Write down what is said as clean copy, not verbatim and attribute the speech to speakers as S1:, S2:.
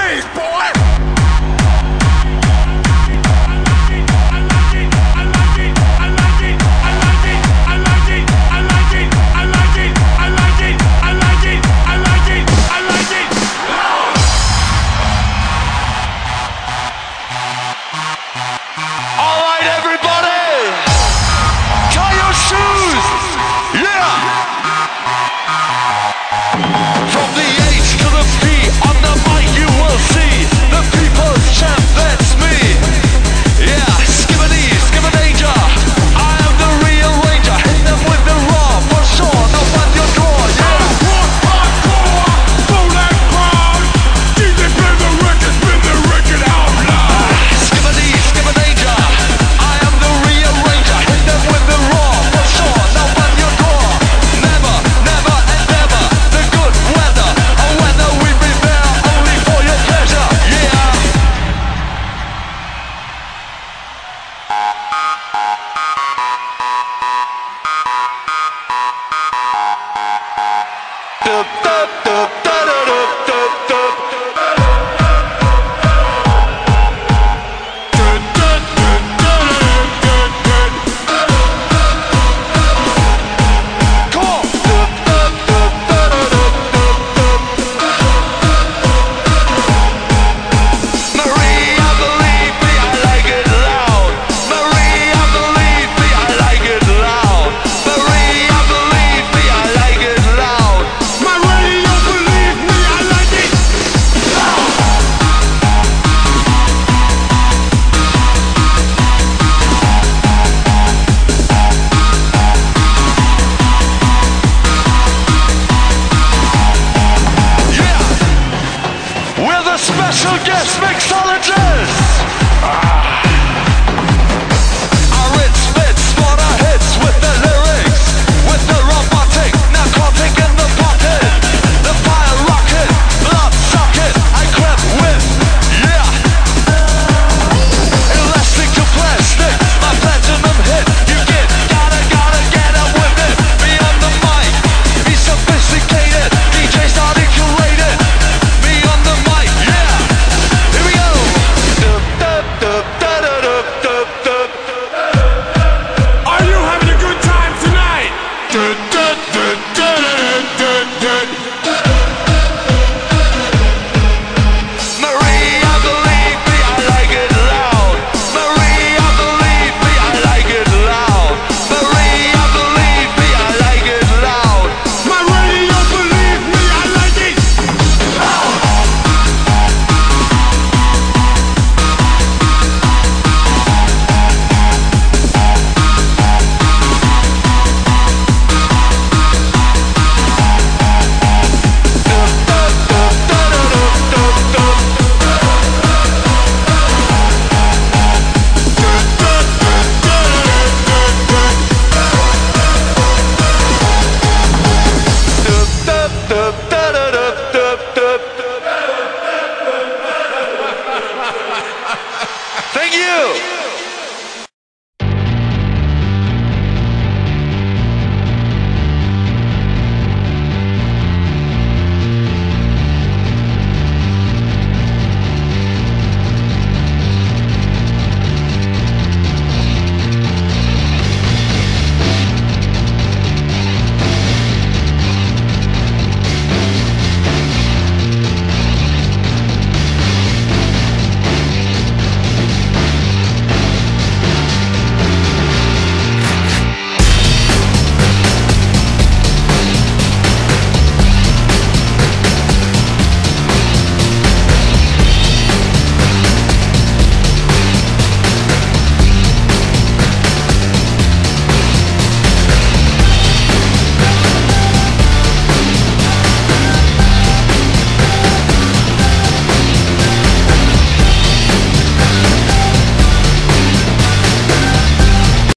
S1: days, boy.
S2: All right, everybody, tie your shoes. Yeah. From the H to the P on the mic you will see the people's champ, that's me. Yeah, skibbity, skibberdanger. I am the real ranger. Hit them with the raw for sure. Now find your draw. Yeah.
S1: Hardcore, throw that crowd. DJ play the record, spin the record out loud.
S2: Skibbity, skibberdanger. I am the real ranger. Hit them with the raw for sure. Now find your draw. Never, never, and never the good weather. A weather we prepare only for your pleasure. Yeah. Dup, dup, dup, da, da, dup, dup, dup.
S1: Dun, dun, dun, dun, dun, dun, dun.
S2: Come on. Dup, dup, dup, da, da, dup, dup, dup. Maria, believe me, I like it loud. Maria, believe me, I like it loud. Maria, believe me, I like it loud.
S1: My radio, believe me, I like it.
S2: Yeah. We're the special guest mixologist.